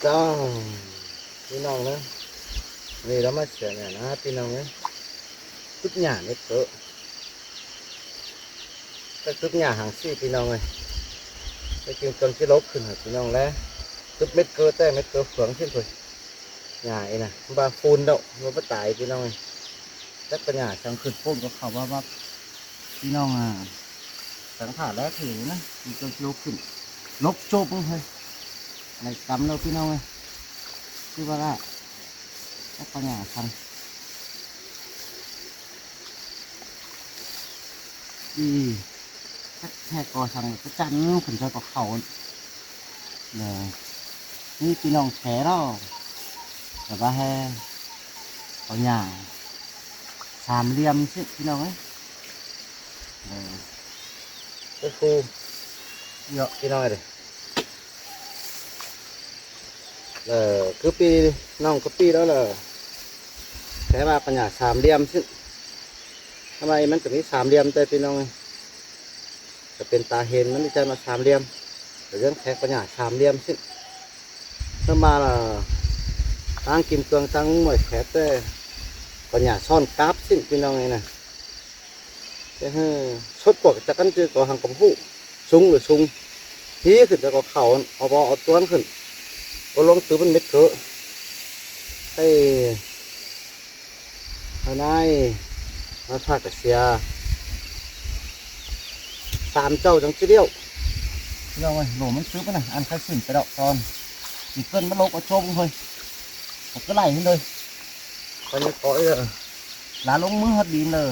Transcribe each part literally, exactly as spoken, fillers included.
Chào ꞌpi ꞌnọng ꞌnớ. ꞌNị ꞌlạ ꞌmá sia ꞌnhá ꞌpi ꞌnọng ꞌnớ. Túp ꞌnhá mết cớ. Chắc túp ꞌnhá háng ꞌsị ꞌpi ꞌnọng ơi. Cái kim cương ꞌchí lốc khửn hả ꞌpi ꞌnọng ꞌlé. Túp mết cớ té mết cớ phướng ꞌsịn thôi. ꞌNhá ꞌnị ꞌnạ, ꞌva phun đậu, ꞌva bắt tai ꞌpi ꞌnọng ơi. Chắc ꞌcọ ꞌnhá săng khửn phun ꞌcọ khảu ꞌva ꞌva ꞌpi ꞌnọng à. Săng thả ꞌlé thử ꞌnớ, kim cương ꞌchí lốc khửn. Lốc chộp ꞌnớ thôi. Này cắm đâu ꞌpi ꞌnọng ơi. Chứ ꞌva ꞌlạ. Chắc ꞌcọ ꞌnhá săng. Đi. Chắc ꞌhế ꞌcọ săng ꞌcọ chăn khửn ꞌchoi ꞌcọ khảu. Đe. ꞌNị ꞌpi ꞌnọng ꞌkhé ꞌlo. Chả ꞌva ꞌhế ꞌcọ ꞌnhá sam liêm ꞌsịn ꞌpi ꞌnọng ơi. Đe. Cái khu. Nhọ ꞌpi ꞌnọng ơi đe. Đe, cứ ꞌpi ꞌnọng cứ ꞌpi ꞌlạ đe. Ké ꞌva ꞌcọ ꞌnhá sam liêm ꞌsịn. Tham ꞌva ꞌmắn ꞌcọ ꞌmí sam liêm ꞌtẹ ꞌpi ꞌnọng ơi. ꞌCọ pên ta hên ꞌmắn đi chăn ꞌva sam liêm. ꞌCọ ꞌdớng ké ꞌcọ ꞌnhá sam liêm ꞌsịn. Tham ꞌva ꞌla ꞌtáng kim cương ꞌtáng ꞌmuội ké ꞌtẹ ꞌcọ ꞌnhá son cắp ꞌsịn ꞌpi ꞌnọng ơi ꞌnạ. Thế hơ, sốt cuộc chắc ăn chứ ꞌcọ hăng ꞌcọ ꞌhụ. Sung ꞌlạ sung. Hí khửn ꞌchoi ꞌcọ khảu, au bó au ꞌtuôn khửn. ꞌCọ ꞌluống tứ ꞌmắn mết cớ. Ê, ꞌhới ꞌnái, ꞌmá phák ꞌcọ sia. Sam chảu chắng ꞌchí điêu. ꞌPi ꞌnọng ơi, lổ ꞌmắn tứ ꞌnạ, ăn khai sửn ꞌpẹ đọc ꞌcọn. Chỉ cần ꞌmắn lốc ꞌcọ chốp thôi. ꞌCọ ꞌcọ đảy hên thôi. ꞌCọ ꞌnhá ꞌcọ ꞌnị đe. Lá ꞌlống ꞌmứ ꞌhọt đi đe.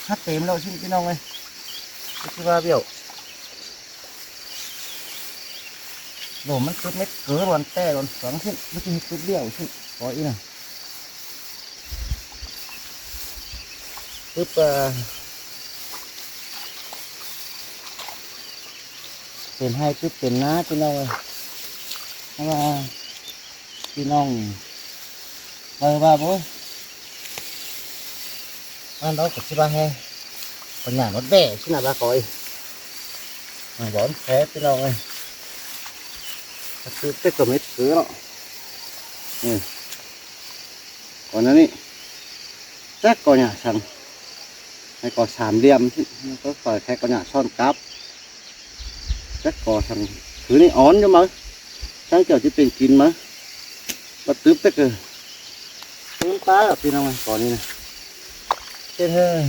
ꞌHọt têm ꞌlẹo ꞌsịn ꞌpi ꞌnọng ơi. Cái thứ ba biểu. Lổ ꞌmắn tứp mết cớ ꞌluôn ꞌtẹ ꞌluôn phướng ꞌsịn. ꞌMắn tứp điêu ꞌsịn. ꞌCọ ꞌnị ꞌnạ. Tứp, à, pên ꞌhay tứp pên ꞌná ꞌpi ꞌnọng ơi. Tham ꞌva ꞌpi ꞌnọng ꞌvạy ꞌva bố. Ăn đó ꞌcọ ꞌchí ꞌva ꞌhế. ꞌCọ ꞌnhá ꞌmọt bẻ ꞌchí ꞌnạ ꞌva ꞌcọ ꞌnị. Ăn bón khé ꞌpi ꞌnọng ơi. Tứp tết ꞌcọ mết cớ ꞌnọ. ꞌNị. ꞌCọ ꞌnặn ꞌnị. Chắc ꞌcọ ꞌnhá săng. ꞌHáy ꞌcọ sam liêm. ꞌCọ khỏi khé ꞌcọ ꞌnhá son cắp. Chắc ꞌcọ săng. Thứ ꞌnị ón ꞌnhá máư. Săng chảu ꞌchí pên kin máư. Báu tứp tết ꞌcọ. Tứp ꞌpá ꞌpi ꞌnọng ơi, ꞌcọ ꞌnị ꞌnạ. Tết ꞌhới.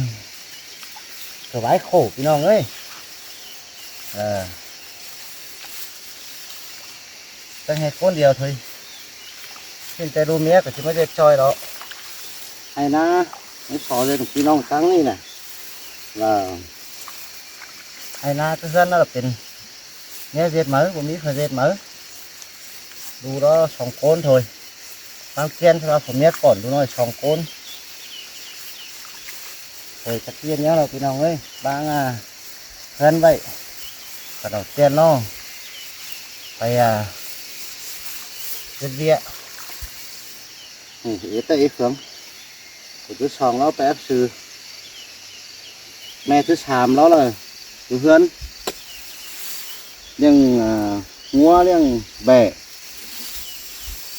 Thử vái khổ ꞌpi ꞌnọng ơi. Ờ. Chắc ꞌhế ꞌcốn điêu thôi. Xin té đu mía ꞌcọ ꞌchí ꞌmá ꞌdệt ꞌchoi đó. ꞌHáy ꞌná, ꞌmí so ꞌdệt ꞌpi ꞌnọng ꞌtáng ꞌnị ꞌnạ. Là ꞌháy ꞌná ꞌcọ ꞌhướn ꞌnặn ꞌlạ pên. Mía ꞌdệt máư, báu ꞌmí khỏi ꞌdệt máư. Đu đó song ꞌcốn thôi. ꞌTáng ꞌchiến ꞌchí ꞌva khỏi mía cỏn đu ꞌnọi song ꞌcốn. Thôi chắc ꞌchiến ꞌnhá ꞌlẹo ꞌpi ꞌnọng ơi. ꞌVáng, à, ꞌhướn ꞌvạy. Cả đầu tiên nó. Pay, à, ꞌdệt ꞌviạk. ꞌNị, ꞌí ꞌtẹ ꞌí khướng. Cú thứ song ꞌlẹo pay ép sư. ꞌMẹ thứ sam ꞌlẹo ꞌlạ. Cú ꞌhướn. ꞌLiệng, à, ꞌngúa, ꞌliệng bẻ.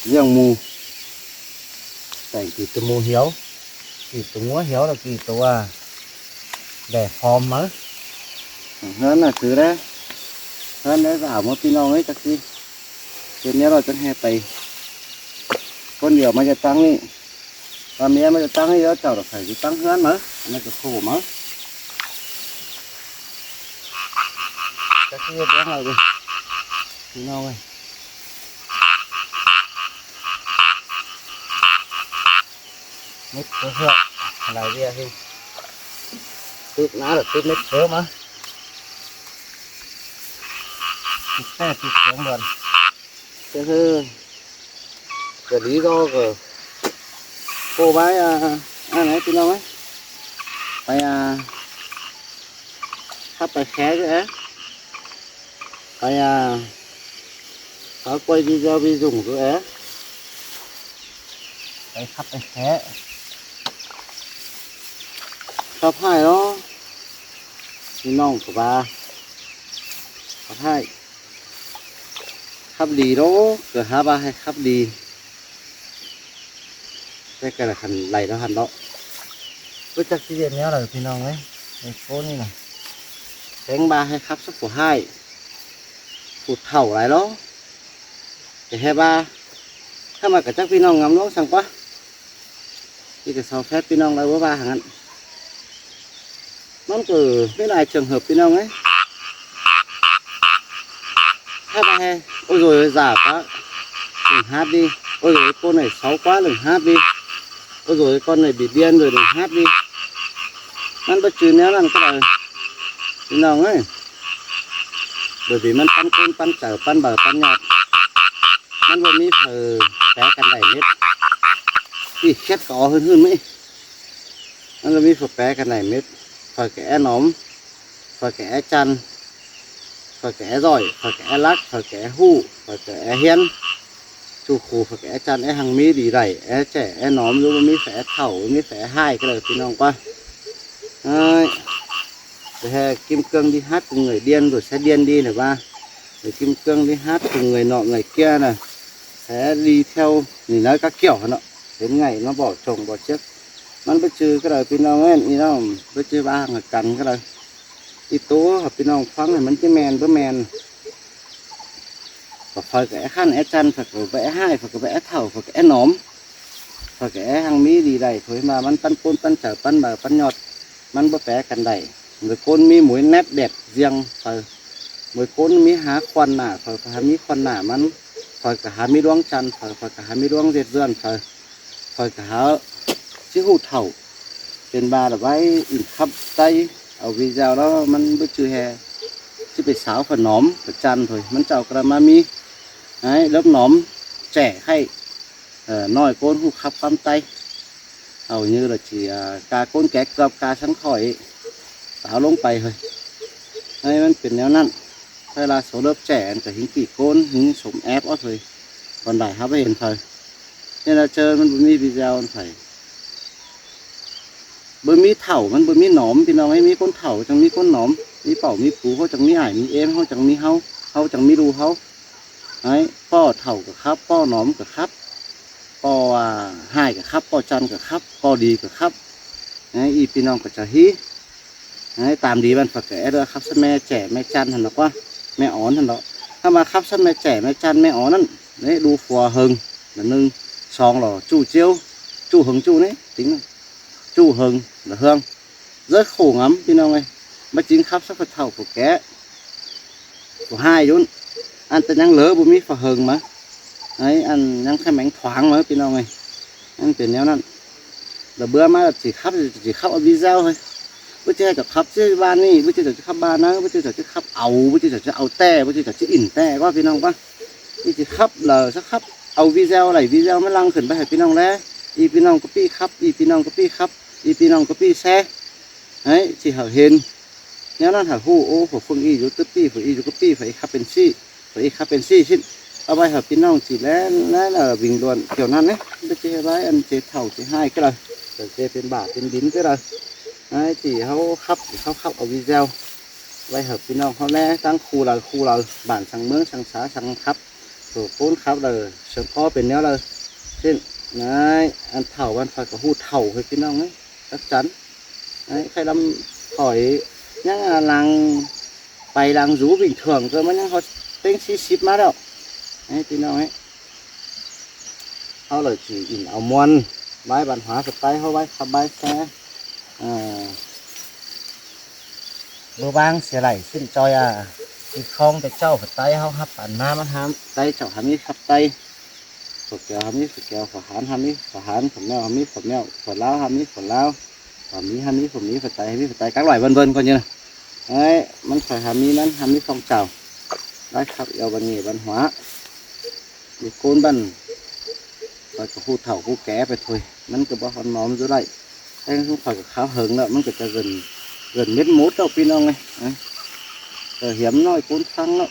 ꞌLiệng mu. Tẻng kỉ tô mu hiếu. Kỉ tô ꞌngúa hiếu ꞌlạ kỉ tô, à, bẻ phom máư. ꞌHướn ꞌnạ chứ đé. ꞌHướn đé dả ꞌmá ꞌpi ꞌnọng ới chắc ꞌchí. Trên ꞌnhá ꞌlẹo chắc ꞌhế pay. ꞌCốn điêu ꞌmá ꞌdệt ꞌtáng ꞌnị. Ba mía ꞌmá ꞌdệt ꞌtáng ꞌnị ꞌlẹo chảu đảy phải ꞌdệt ꞌtáng ꞌhướn máư. ꞌNặn ꞌcọ khổ máư. Chắc ꞌchí ꞌdệt ꞌlẹo đi. ꞌPi ꞌnọng ơi. Mết cớ ꞌhứa. Lai ꞌviạk ꞌhứ. Tứp ꞌná ꞌlạ tứp mết cớ máư. Tứp ꞌtẹ tứp khướng ꞌluôn. Thế hư. Cái lý do của cô bái, à, à, này, ꞌpi ꞌnọng ơi. Pay, à, khắp pay khé chứ é. Pay, à, có quay video ví dụ chứ é. Pay khắp pay khé. Khắp ꞌhại đó. ꞌPi ꞌnọng của bà. Khắp ꞌhại. Khắp đi đó, cứ hả ba hay khắp đi. Cái cái là hẳn lầy đó hẳn đó. Bớt chắc cái điện nhớ là phi nong ấy. Cái phố này này. Cánh ba hay khắp sắp của hai. Phụt thẩu lại đó. Cái hè ba. Hả mà cả chắc phi nong ngắm nó sang quá. Đi cái sau phép phi nong lại bố ba hàng ăn. Mắm cử với lại trường hợp phi nong ấy. Hả ba hè. Ôi rồi giả quá. Đừng hát đi. Ôi rồi con này xấu quá, đừng hát đi. Ôi rồi con này bị điên rồi, đừng hát đi. Mắm bất cứ nếu làm cái này. Phi nong ấy. Bởi vì mắm pắn côn, pắn chở, pắn bờ, pắn nhọt. Mắm vừa mí phở té căn đẩy mết. Đi khét có hơn hơn mấy. Mắm vừa mí phở té căn đẩy mết. Phở kẻ nóm. Phở kẻ chăn. Phở kẻ giỏi. Phở kẻ lắc. Phở kẻ hụ. Phở kẻ hiến. Chu khu phở kẻ chăn é hăng mí đi đẩy é trẻ é nóm, lúc mí phải é thẩu, mí phải é hai cái lời phi nong qua. Đấy. Thế hè Kim Cương đi hát cùng người điên rồi sẽ điên đi này ba. Rồi Kim Cương đi hát cùng người nọ người kia này. Sẽ đi theo người nói các kiểu nó. Đến ngày nó bỏ chồng bỏ chiếc. Mắm bất cứ cái đời phi nong ấy, đi nó bất cứ ba hàng cắn cái đời. Đi tố hợp phi nong khoáng này mắm chứ men bữa men. Có phở kẻ khăn é chăn, phở kẻ vẽ hai, phở kẻ vẽ thẩu, phở kẻ nóm. Phở kẻ hăng mí đi đẩy thôi mà mắm pắn côn, pắn chở, pắn bờ, pắn nhọt. Mắm bơ pé căn đẩy. Người côn mí mối nét đẹp riêng phở. Mối côn mí há khoan nả phở, phở há mí khoan nả mắm. Phở cả há mí đuống chăn phở, phở cả há mí đuống dệt dượn phở. Phở cả há chứ hụ thẩu. Pên ba là bái in khắp tay. Ở video đó mắm bơ chư hè. Chứ phải xáo phở nóm, phở chăn thôi. Mắm chào cả má mí. Đấy, lớp nóm trẻ hay. Ờ, nói côn hụ khắp khăm tay. Hầu như là chỉ à, ca côn kéc gọp ca sẵn khỏi ấy. Táo lông pay hơi. Hay mắm pên néo nặn. Hay là số lớp trẻ ăn cả hính kỷ côn, hính sống ép ót hơi. Còn đài hấp hên thời. Nên là chơi mắm bơ mí video ăn phải. Bơ mí thẩu, mắm bơ mí nóm, phi nong ấy mí côn thẩu, chẳng mí côn nóm. Mí pảu, mí pú, hô chẳng mí ải, mí êm, hô chẳng mí hâu, hâu chẳng mí đu hâu. Đấy, pó thẩu cả khắp, pó nóm cả khắp, pó à, hai cả khắp, pó chăn cả khắp, pó đi cả khắp. Đấy, y phi nong cả chả hí. Đấy, tam đi bàn phật kẻ đó khắp sân mẹ trẻ, mẹ chăn hẳn đó quá, mẹ ón hẳn đó. Hả mà khắp sân mẹ trẻ, mẹ chăn, mẹ ón ăn. Đấy, đu phua hưng, là nưng, song lò, chu chiếu, chu hưng chu đấy, tính là chu hưng, là hương. Rất khổ ngắm, phi nong ơi. Mà chính khắp sắp phật thẩu của kẻ. Của hai dốn. Ăn ta nhắn lớ, bơ mí phở hưng mà. Đấy, ăn nhắn khai mánh thoáng mà, phi nong ơi. Ăn pên néo nặn. Là bơ má chỉ khắp, chỉ khắp ở video thôi. Bơ chư chả khắp chứ ba ni, bơ chư chả khắp ba nắng, bơ chư chả khắp ẩu, bơ chư chả ẩu tè, bơ chư chả in tè, quá phi nong quá. Bơ chư khắp là sắp khắp. Ẩu video đảy video mới lăng khửn bái hả phi nong lé. Y phi nong có pi khắp, y phi nong có pi khắp, y phi nong có pi xe. Đấy, chỉ hở hên. Nếu nó hở hụ, ô, của phương y dụ tức pi, của y dụ có pi, phải khắp bên si. Phải khắp bên si xin. Ở bài hở phi nong chỉ lé, lé là bình luận kiểu năn ấy. Bơ chư bái ăn chế thẩu, chế hai cái lời. Rồi chế pên bả, pên bín cái lời. Đấy, chỉ hâu khắp, chỉ hâu khắp ở video. Bài hở phi nong hâu lé, tăng khu lời, khu lời, bản sang mướn, sang xã, sang khắp. Tổ côn khắp lời, sang có pên néo lời. Xin, đấy, ăn thẩu, ăn phải có hụ thẩu hơi phi nong ấy. Chắc chắn. Đấy, khai lắm khỏi nhá làng, pay làng rú bình thường cơ mà nhá, họ tính xí xíp má đâu. Đấy, phi nong ấy. Hâu là chỉ in áo muôn, bái văn hóa Phật tay, hâu bái khắp bái xe. À, bơ bang xe đảy xin choi à. Thì không cái châu Phật tay, hâu hấp bản nam hám, tay châu hám ý khắp tay. Phật kéo hám ý, Phật kéo, Phật hán hám ý, Phật hán, Phật mèo hám ý, Phật mèo, Phật lao hám ý, Phật lao. Phật mí hám ý, Phật mí, Phật tay hám ý, Phật tay, các loại vân vân coi như là. Đấy, mắm phải hám ý, mắm hám ý phong trào. Đấy, khắp yêu văn nghệ văn hóa. Đi côn bắn. Phải có hụ thẩu hụ kẻ phải thôi. Mắm cứ bó hòn nóm dưới đây. Thế không phải có kháo hứng lắm, mắm cứ cho gần, gần mét mốt đâu phi nong này. Đấy. Rồi hiếm nói côn phăng lắm.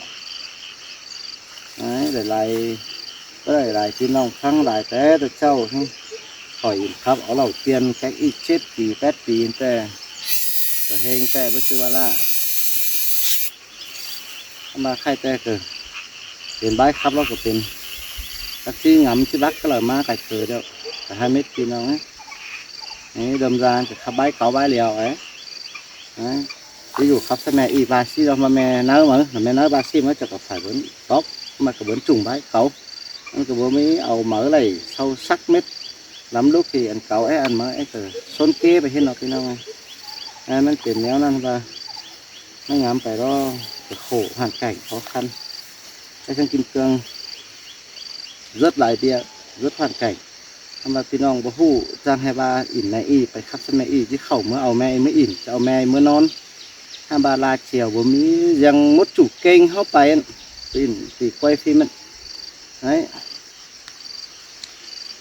Đấy, để lại, có để lại phi nong phăng lại té tôi châu. Khỏi in khắp ở lầu tiền cách ít chết pì, pét pì té. Rồi hên té bất cứ ba lạ. Mà khai té cử. Pên bái khắp ꞌló ꞌcọ pên. Tắc ꞌchí ngắm ꞌchí bác cá lả ꞌmá cai cưa ꞌlẹo. Cả hai mét ꞌpi ꞌnọng ꞌnị. ꞌNị đom da ꞌcọ khắp bái cáu bái lẻo ꞌnị. ꞌNị. Ví dụ khắp ꞌsá ꞌme ꞌnị ba ꞌsị ꞌló ꞌmá ꞌme ꞌnáu máư, ꞌme ꞌnáu ba ꞌsị ꞌmá ꞌchọ ꞌcọ phải bớn tóp, ꞌmá ꞌcọ bớn chủng bái cáu. ꞌMá ꞌcọ bớn ꞌmí au máư đảy sau sắc mết. Lắm lúc thì ăn cáu é ăn máư é ꞌcọ sốn ké pay ꞌhến ꞌnọ ꞌpi ꞌnọng ꞌnị. ꞌMắn pên ꞌnéo ꞌnặn ba ꞌmá ngắm pay ꞌló ꞌcọ khổ hoàn cảnh khó khăn. Cái thằng Kim Cương rất lai ꞌviạk, rất hoàn cảnh. ꞌHăm ba ꞌpi ꞌnọng báu ꞌhụ, ꞌchang ꞌhứ ba ỉn ꞌme ꞌnị, pay khắp ꞌsá ꞌme ꞌnị, ꞌchí khảu ꞌmá au ꞌme ꞌnị ꞌmá ỉn, ꞌchí au ꞌme ꞌnị ꞌmá ꞌnón. ꞌHăm ba lai chiêu báu ꞌmí, ꞌdệt mốt chủ kênh ꞌháu pay ꞌnị, ỉn ꞌti quay phim ꞌnị. Đấy.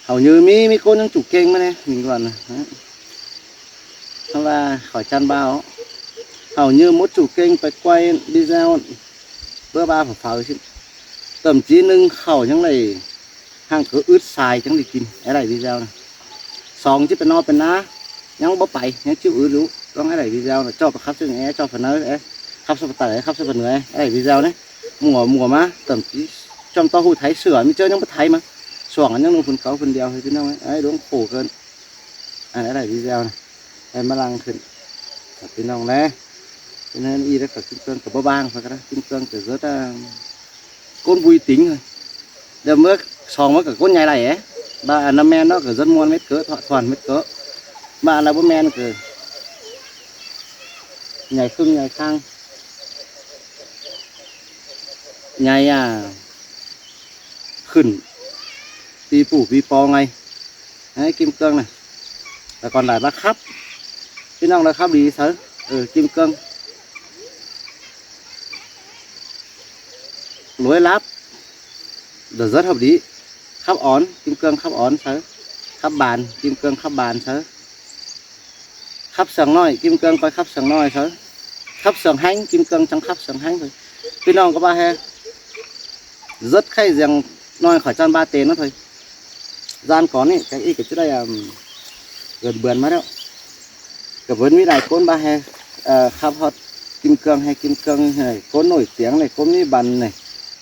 Hảu ꞌnhư ꞌmí, ꞌmí ꞌcốn ꞌnhắng chủ kênh ꞌmá ꞌnị, mình còn. Đấy. ꞌHăm ba khỏi chăn bao. Hảu ꞌnhư mốt chủ kênh pay quay video báu ba phảu phaư ꞌsịn. Thậm chí ꞌnưng khảu ꞌnhắng đảy hăng ꞌcọ ứt sai chắng đi kin, é đảy video ꞌnị. Song ꞌchí pay ꞌnọ pay ꞌná, ꞌnhắng báu pay, ꞌnhắng ꞌchí ứt dú, ꞌlống é đảy video ꞌnị, ꞌchọ pay khắp ꞌsướng é, ꞌchọ pay ꞌnớ é, khắp ꞌsướng pay tảy, khắp ꞌsướng pay nưa é, é đảy video ꞌnị. Mùa, mùa ꞌmá, thậm chí ꞌchom ꞌto ꞌhụ thái sửa, ꞌmí ꞌchớ ꞌnhắng báu thái máư. Song ꞌnhắng ꞌnưng phun cáu phun điêu, ꞌhứ ꞌpi ꞌnọng ꞌnị, é đuống khổ ꞌcợn. Ăn é đảy video ꞌnị. Em ꞌmá lăng khửn. Cả ꞌpi ꞌnọng ꞌlé. Cho nên ꞌnị đé khỏi Kim Cương ꞌcọ báu bang, phải ꞌcọ Kim Cương ꞌcọ rất là ꞌcốn vui tính thôi. Đe ꞌmứa song ꞌmứa ꞌcọ ꞌcốn ꞌnhai đảy é. Ba ăn ꞌnặn ꞌmen ꞌnọ ꞌcọ rất ꞌmuôn mết ꞌcọ, thoa-, thoan mết ꞌcọ. Ba ăn ꞌnặn báu ꞌmen ꞌcọ ꞌnhai khưng ꞌnhai khang. ꞌNhai à khửn ꞌpi pú ꞌpi ꞌpo ꞌngai. Đấy, Kim Cương ꞌnị. Là còn lại bác khắp. ꞌPi ꞌnọng đa khắp đi sáư. Ừ, Kim Cương. Lối lắp. Đa rất hợp lý. Khắp ón, Kim Cương khắp ón sáư. Khắp bàn, Kim Cương khắp bàn sáư. Khắp sương ꞌnọi, Kim Cương ꞌcoi khắp sương ꞌnọi sáư. Khắp sương ꞌhéng, Kim Cương chắng khắp sương ꞌhéng thôi. ꞌPi ꞌnọng ꞌcọ ba ꞌhứ. Rất khay ꞌdiệng ꞌnọi khỏi chăn ba tên ꞌnớ thôi. Gian cón ꞌnị, cái ꞌnị ꞌcọ ꞌchí đảy, ừm, gần bươn ꞌmá ꞌlẹo. ꞌCọ bươn ꞌmí lai ꞌcốn ba ꞌhứ, ờ, khắp ꞌhọt Kim Cương ꞌhứ, Kim Cương ꞌnị, ꞌcốn nổi tiếng ꞌnị, ꞌcốn ꞌmí băn ꞌnị.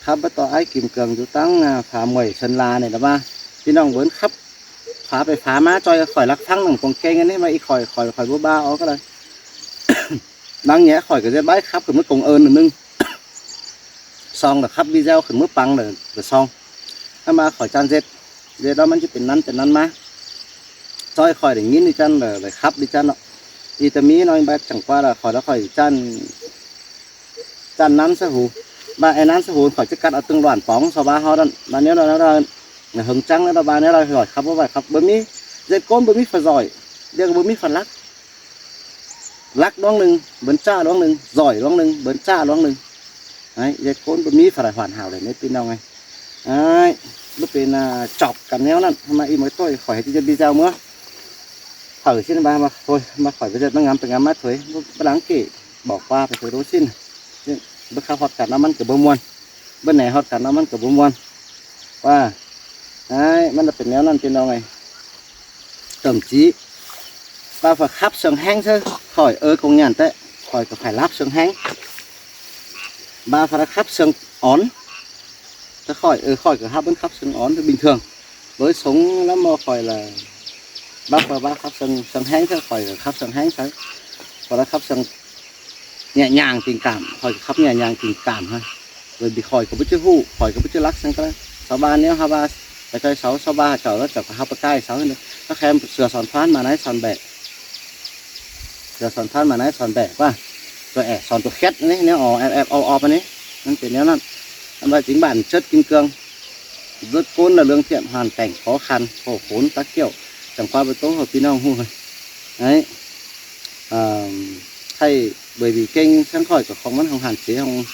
Khắp báu ꞌto ải Kim Cương dú ꞌtáng, à, phả muổi Sơn La ꞌnị đa ꞌva. ꞌPi ꞌnọng bươn khắp phả pay phả ꞌmá ꞌchoi khỏi lắc ꞌphắng ꞌnặn cuông kênh ꞌnị ꞌmá ꞌnị khỏi, khỏi, khỏi báu ba ók ꞌcọ đa. Bang ꞌnhé khỏi ꞌcọ ꞌdệt bái khắp khửn ꞌmứa công ơn ꞌnưng. Song đa khắp video khửn ꞌmứa păng đa, đa song. ꞌHăm ba khỏi chăn ꞌdệt. ꞌDệt ꞌló ꞌmắn ꞌchí pên ꞌnặn pên ꞌnặn ꞌmá. ꞌChoi khỏi đảy ꞌnghín đi chăn đa, đảy khắp đi chăn ꞌnọ. ꞌI ta ꞌmí ꞌnọi ba chắng ꞌquá đa khỏi đa khỏi chăn, chăn ꞌnặn sáư hủ. Ba é ꞌnặn sáư hủ khỏi ꞌchí cắt au ꞌtưng ꞌluôn póng so ba ꞌhọt ꞌnặn. Ba ꞌnéo đa, ꞌnéo đa, ꞌnị hơng chắng ꞌnéo đa ba ꞌnéo đa khỏi khắp báu ꞌvạy khắp báu ꞌmí. ꞌDệt ꞌcốn báu ꞌmí pha ꞌdội. ꞌDệt báu ꞌmí pha lắc. Lắc ꞌluống ꞌnưng, bươn ꞌchạ ꞌluống ꞌnưng, ꞌdội ꞌluống ꞌnưng, bươn ꞌchạ ꞌluống ꞌnưng. Đấy, ꞌdệt ꞌcốn báu ꞌmí pha đảy hoàn hảo đảy ꞌnị ꞌpi ꞌnọng ꞌnị. Đấy, báu pên, à, chọc căn ꞌnéo ꞌnặn, ꞌhăm ba ꞌi ꞌmá ꞌtội khỏi ꞌhứ ꞌchí ꞌdệt video ꞌmứa. Thử ꞌsịn ba, ba, thôi, ba khỏi ꞌviạk ꞌdệt ꞌmá ngắm pay ngắm ꞌmá thôi, báu, báu đáng kể, bỏ qua pay thôi đố ꞌsịn. Báu khắp ꞌhọt căn ꞌnặn ꞌmắn ꞌcọ báu ꞌmuôn. Báu ꞌnị ꞌhọt căn ꞌnặn ꞌmắn ꞌcọ báu ꞌmuôn. Ba, đấy, ꞌmắn đa pên ꞌnéo ꞌnặn ꞌpi ꞌnọng ꞌnị. Thậm chí, ba phải khắp sương ꞌhéng sáư, khỏi ơ công nhận té, khỏi ꞌcọ phải lắp sương ꞌhéng. Ba phải khắp sương ón, té khỏi, ơ, khỏi ꞌcọ hák bươn khắp sương ón, bình thường. Lối sống lắm ꞌmá khỏi là, ba phải ba khắp sương, sương ꞌhéng sáư, khỏi ꞌcọ khắp sương ꞌhéng sáư. Khỏi là khắp sương nhẹ nhàng tình cảm, khỏi khắp nhẹ nhàng tình cảm ha. Bởi vì khỏi ꞌcọ báu ꞌchí ꞌhụ, khỏi ꞌcọ báu ꞌchí lắc sương ꞌcọ. Sau ba ꞌnéo ha ba, cái ꞌchoi sau, sau ba hả chảu ꞌló chảu ꞌcọ hák báu cai sau ꞌnị. Các em sửa son phán mà nãy son bẻ. Sửa son phán mà nãy son bẻ ꞌquá. Tua ẻ son tua khét ꞌnị, ꞌnéo ò, ép, ép, óp, óp ꞌnị. ꞌMắn pên ꞌnéo ꞌnặn. ꞌHăm ba chính bản chất Kim Cương. Rất ꞌcốn là lương thiện hoàn cảnh khó khăn, khổ khốn các kiểu. Chắng ꞌquá báu ꞌtố hảư ꞌpi ꞌnọng ꞌhụ thôi. Đấy. Ờ, hay bởi vì kênh sáng khỏi ꞌcọ khong ꞌmắn khong hạn chế khong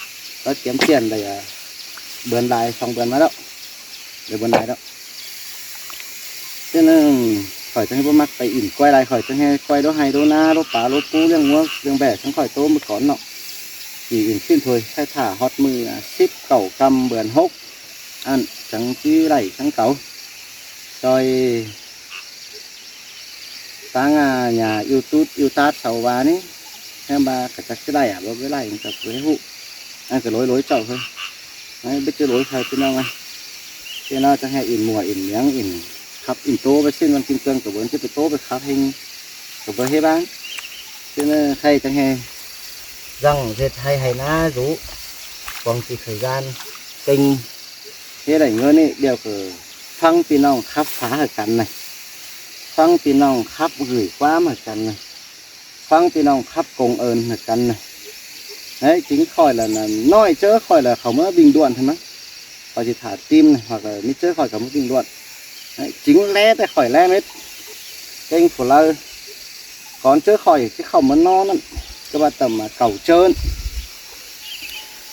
ꞌcọ kiếm tiền đảy, à, bươn lai, khong bươn ꞌmá ꞌlẹo. Đảy bươn lai ꞌlẹo. Cho nên khỏi chắng báu ꞌmặc pay ỉn quay lai, khỏi chắng ꞌhứ quay đố hay đố ná, đố pá, đố pú, ꞌliệng ꞌngúa, ꞌliệng bẻ, sáng khỏi ꞌtố ꞌmự cón ꞌnọ. Chỉ ỉn ꞌsịn thôi, khai thả ꞌhọt ꞌmự, à, síp cảu ꞌcắm bươn hốc. Ăn, chắng ꞌchí đảy, chắng cáu. ꞋChoi ꞌtáng, à, nhà YouTube, YouTube sau ba ꞌnị. ꞌHăm ba ꞌcọ chắc ꞌchí đảy, à, báu ꞌvạy lai, ꞌcọ báu ꞌhụ. Ăn ꞌcọ lối lối chảu thôi. Báu ꞌchư lối khay ꞌpi ꞌnọng ꞌnớ. ꞌChớ ꞌnị chắng hảư ỉn mỏ ỉn miếng ỉn khắp ỉn ꞌtố báu ꞌsịn ꞌmắn kin cương ꞌcọ báu ꞌchư pay ꞌtố pay khắp ꞌhêng ꞌcọ báu ꞌhế ꞌváng. ꞌChớ ꞌnị khay chắng hảư dăng ꞌdệt ꞌhay ꞌhay ꞌná dú. Quảng trị thời gian kênh ꞌhế đảy ꞌngớn ꞌnị ꞌlẹo ꞌcọ ꞌphắng ꞌpi ꞌnọng khắp phá hảư căn ꞌnị. ꞌPhắng ꞌpi ꞌnọng khắp gửi ꞌquám hảư căn ꞌnị. ꞌPhắng ꞌpi ꞌnọng khắp công ơn hảư căn ꞌnị. Đấy, chính khỏi là, là nói chớ khỏi là khảu ꞌmứa bình luận thôi mà. Khỏi chỉ thả tim này, hoặc là mít chớ khỏi khảu ꞌmứa bình luận. Đấy, chính lé té khỏi lé mết. Kênh phủ lơ. Cón chớ khỏi chứ khảu ꞌmứa nó ꞌnặn. Cứ bắt tầm mà cầu chơn.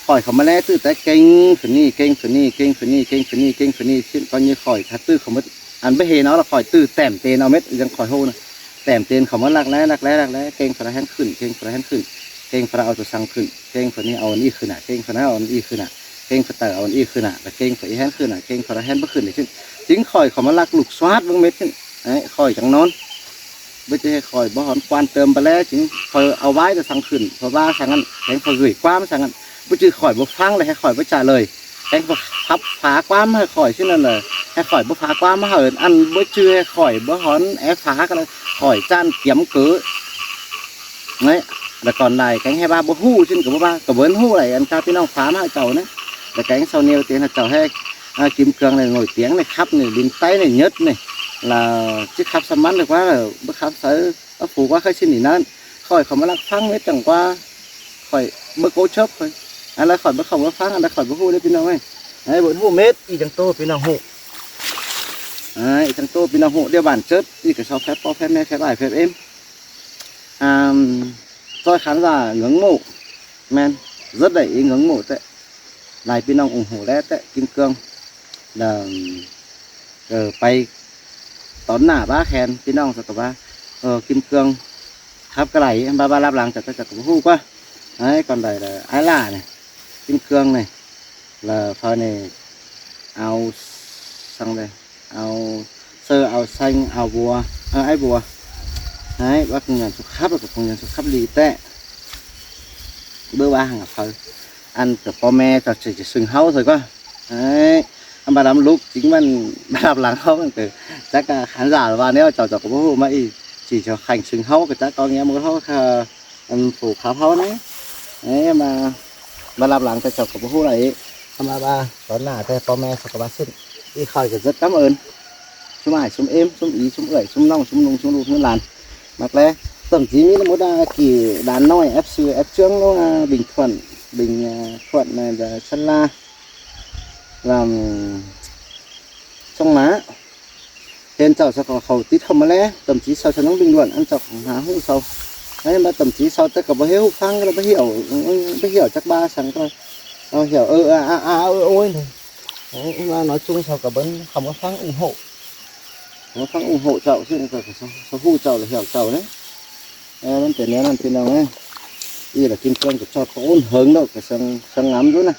Khỏi khảu ꞌmứa lé tự té kênh phủ ꞌnị, kênh phủ ꞌnị, kênh phủ ꞌnị, kênh phủ ꞌnị, kênh phủ ꞌnị. Xin coi như khỏi thật tự khảu ꞌmứa ăn báu hên nó là khỏi tự tẻm tên au mết, dăng khỏi hô nè. Tẻm tên khảu ꞌmứa lắc lé, lắc lé, lắc lé, kênh phủ ꞌnị ꞌhén khửn, kên phủ ꞌnị ꞌhén khửn, kên phủ ꞌnị au tô săng khửn, kên phủ ꞌnị au ăn ꞌnị khửn ả, kên phủ ꞌnị au ăn ꞌnị khửn ả, kên phủ tải au ăn ꞌnị khửn ả, là kên phủ ꞌnị ꞌhén khửn ả, kên phủ ꞌnị ꞌhén báu khửn ꞌnị ꞌsịn. Chính khỏi khảu ꞌmứa lắc lục soát ꞌmướng mết ꞌsịn. Đấy, khỏi chắng ꞌnón. Báu ꞌchư hảư khỏi báu hón quan tâm báu lé, chính khỏi au ꞌvái tô săng khửn, phủ ꞌva săng ꞌnặn, kên phủ gửi ꞌquám săng ꞌnặn. Báu ꞌchư khỏi báu ꞌphắng lé, hảư khỏi báu trả lời. Kên phủ khắp phá ꞌquám hảư khỏi ꞌsịn ꞌnặn lả. Hảư khỏi báu phá ꞌquám hảư ăn báu ꞌchư hảư khỏi báu hón é phá ꞌcọ lé. Khỏi chăn kiêm cớ. Đấy, là còn lại kén hảư ꞌva báu ꞌhụ ꞌsịn ꞌcọ báu ꞌva, ꞌcọ báu ꞌhụ đảy ăn ꞌca ꞌpi ꞌnọng phá ꞌmá hảư chảu ꞌnị. Là kén sau nêu tên hảư chảu hảư, à, Kim Cương này nổi tiếng này, khắp này, đến Tây này, nhất này. Là chứ khắp sắm mắn được quá, báu khắp sáư, báu phủ ꞌquá khay ꞌsịn ꞌnị ꞌnặn. Khỏi khảu ꞌmứa lắc ꞌphắng mết chắng ꞌquá. Khỏi báu ꞌcọ chớp thôi. Ăn lé khỏi báu khảu ꞌmứa ꞌphắng, ăn lé khỏi báu ꞌhụ đảy ꞌpi ꞌnọng ơi. Đấy, báu ꞌhụ mết, ꞌnị chắng tô ꞌpi ꞌnọng ꞌhụ. Đấy, chắng tô ꞌpi ꞌnọng ꞌhụ, điều bản chất, ꞌnị ꞌcọ sau phép ꞌpo phép ꞌme, phép ải phép êm. À, ꞌchoi khán giả ngưỡng mộ, ꞌmen, rất đảy ý ngưỡng mộ ꞌtẹ. Lai ꞌpi ꞌnọng ủng hộ đé ꞌtẹ, Kim Cương. Là, ờ, pay tón nả bá khen ꞌpi ꞌnọng sau ꞌcọ ꞌva, ờ, Kim Cương khắp ꞌcọ đảy, ꞌva, ꞌva lắp lăng chảu, chảu ꞌcọ báu ꞌhụ ꞌquá. Đấy, còn đảy là ái lả này, Kim Cương này, là phao này, ao săng đây, ao sơ, ao xanh, ao bùa, à, ái bùa. Đấy, bác công nhận sau khắp, là công nhận sau khắp đi ꞌtẹ. Báu ꞌva hăng phao. Ăn ꞌcọ ꞌpo ꞌme sau chỉ, chỉ sưng ꞌháu thôi ꞌquá. Đấy. Ăn ꞌva lăm lục chính ꞌmắn, ꞌva lắp lăng ꞌháu ꞌcọ. Chắc, à, khán giả ꞌva ꞌnéo chảu, chảu ꞌcọ báu ꞌhụ ꞌmá ꞌnị. Chỉ cho khẳng sưng ꞌháu ꞌcọ chắc có nghe một ꞌháu, à, ăn phủ khắp ꞌháu ꞌnị. Đấy, ꞌva, ꞌva lắp lăng ꞌtẹ chảu ꞌcọ báu ꞌhụ đảy. Ăn ꞌva, ꞌva tón nả ꞌtẹ ꞌpo ꞌme sau ꞌcọ ꞌva ꞌsịn. ꞌI khỏi ꞌcọ rất cảm ơn. Sum ải, sum êm, sum ꞌí, sum ưởi, sum ꞌnọng, sum ꞌnung, sum ꞌlụk, sum ꞌlàn. Mắc lé, thậm chí ꞌmí ꞌmá đa kỉ đàn ꞌnọi, ép sư, ép ꞌchương ꞌnớ, à, Bình Thuận, Bình, à, Thuận này, là Sơn La, làm sông lá. Hên chảu sau khảu, khảu tít khảu ꞌmá lé, thậm chí sau sau ꞌnọng bình luận, ăn chảu khảu hả ꞌhụ sau. Đấy, mà thậm chí sau ꞌtẹ ꞌcọ báu ꞌhế ꞌhụ ꞌphắng, ꞌcọ báu hiểu, báu hiểu chắc ꞌva săng ꞌcọ. Ờ, hiểu, ừ, à, à, à, ừ, ôi, thôi. Đấy, mà nói chung sau ꞌcọ báu, khảu ꞌmá ꞌphắng ủng hộ. Nó ꞌphắng ủng hộ chảu, ꞌsịn ꞌcọ sau, sau ꞌhụ chảu là hiểu chảu đấy. Ờ, ꞌmắn ꞌtẹ ꞌnéo ꞌnặn ꞌpi ꞌnọng ơi. ꞌI là Kim Cương ꞌcọ ꞌchọ ꞌcọ ôn hớng ꞌnớ, ꞌcọ săng, săng ngắm dú ꞌnớ.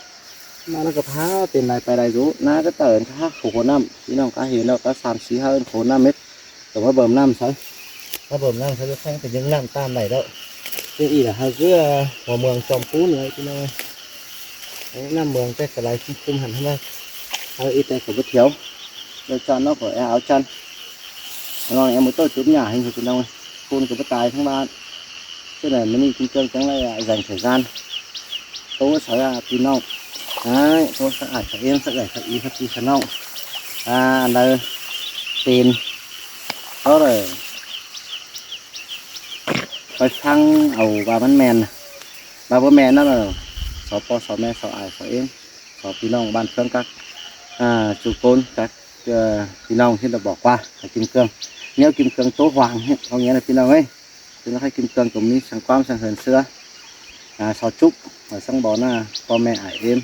Mà ꞌnặn ꞌcọ phá tên lai pay lai dú, ꞌná ꞌcọ tảu khắp khổ khổ ꞌnặm, ꞌpi ꞌnọng cá hên ꞌnớ, cá sam sí ꞌhớ khổ ꞌnặm mết. Tỏm ꞌmá bơm ꞌnặm sáư. ꞌMá bơm ꞌnặm sáư, ꞌchớ ꞌphắng ꞌcọ ꞌnhắng ꞌnặm ꞌtám đảy ꞌlẹo. ꞌChớ ꞌnị là ꞌhứ ꞌcọ, à, hua mương Chom Pún ꞌnớ ꞌpi ꞌnọng ơi. Đấy, ꞌnặm mương ꞌtẹ ꞌcọ lai khum khum hẳn ꞌhứ ꞌnớ. Ơ, ꞌi ꞌtẹ ꞌcọ báu thiêu. Lơ chăn ꞌnớ ꞌcọ é ao chăn. Nó é ꞌmưa ꞌtội túp nhả hên thôi ꞌpi ꞌnọng ơi. Khôn ꞌcọ báu tai ꞌtáng ꞌván. Thế là mình cũng Kim Cương chắng lai, à, dành thời gian tố sau, à, ꞌpi ꞌnọng. Đấy, tố sau ải sau êm, sau ải sau ꞌí, sau ꞌpi sau ꞌnọng. À, ăn đaư tên. Đó là pay ꞌphắng au ꞌva ꞌmắn ꞌmen. ꞌVa báu ꞌmen ꞌnặn là sau ꞌpo sau ꞌme, sau ải sau êm, sau ꞌpi ꞌnọng bản ꞌphướng các, à, ꞌchu ꞌcốn, các, ờ, ꞌpi ꞌnọng ꞌchí đảy bỏ qua hảư Kim Cương. ꞌNéo Kim Cương tố hoảng, có nghĩa là ꞌpi ꞌnọng ơi. Pi ꞌnọng hảư Kim Cương ꞌcọ ꞌmí săng ꞌquám săng hên ꞌsứa. À, sau chúc, à, săng bó ꞌna, ꞌpo ꞌme ải êm,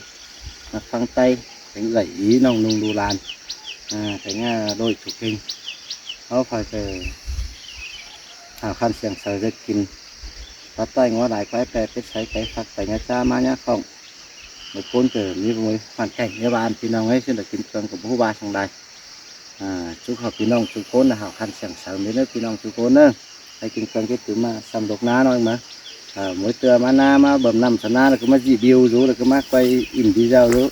ꞌmặc ꞌphắng ꞌTáy, kéng ꞌdạy ꞌí ꞌnọng ꞌnung ꞌlụk ꞌlàn. À, kéng, à, đôi chủ kinh. Áo phải cờ, hảo khăn siêng saư ꞌdệt kin. Tắt ꞌtoi ngó lai quái pe, pết sáư kéng phắc, kéng ꞌnhá ꞌchá ꞌmá ꞌnhá khong. Mối ꞌcốn cờ ꞌmí mối hoàn cảnh ꞌnhá ꞌva ăn ꞌpi ꞌnọng ơi, ꞌsịn là Kim Cương ꞌcọ báu ꞌhụ ꞌva săng lai. À, chúc hảư ꞌpi ꞌnọng ꞌchu ꞌcốn là hảo khăn siêng saư mết ꞌnớ ꞌpi ꞌnọng ꞌchu ꞌcốn ꞌnớ. Hảư Kim Cương ꞌchí tứm ꞌmá săm lốc ꞌná ꞌnọi ꞌmá. À, mối ꞌtưa ꞌmá ꞌná ꞌmá bơm ꞌnặm sau ꞌná là ꞌcọ ꞌmá dị view dú, là ꞌcọ ꞌmá quay ỉm video dú.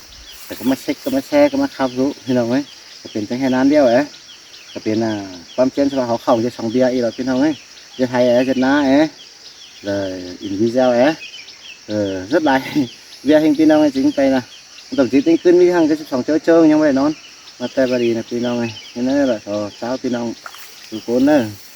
Ꞌcọ ꞌmá sếc, ꞌcọ ꞌmá ꞌsé, ꞌcọ ꞌmá khắp dú ꞌpi ꞌnọng ꞌnớ. ꞌCọ pên ꞌchắng ꞌhê ꞌnan ꞌlẹo é. ꞌCọ pên ꞌquám ꞌchiến ꞌsúa hảư khong ꞌdệt song ꞌviạk ꞌnị lo ꞌpi ꞌnọng ꞌnớ. ꞌDệt Thái é, ꞌdệt ꞌná é, lỏ in video é, rất lai ꞌviạk ꞌhêng ꞌpi ꞌnọng ꞌnớ. Chính ꞌpay ꞌnớ tổng chính ꞌtếng ꞌcứn ꞌmí ꞌhăng ꞌchớ síp song ꞌchớ ꞌchớ ꞌnhắng ꞌva đảy ꞌnón. ꞌMá ꞌtẹ ꞌva đi ꞌnớ ꞌpi ꞌnọng ꞌnớ. ꞌNhắng ꞌnớ lỏ so cháo ꞌpi ꞌnọng dú ꞌcốn ꞌnớ.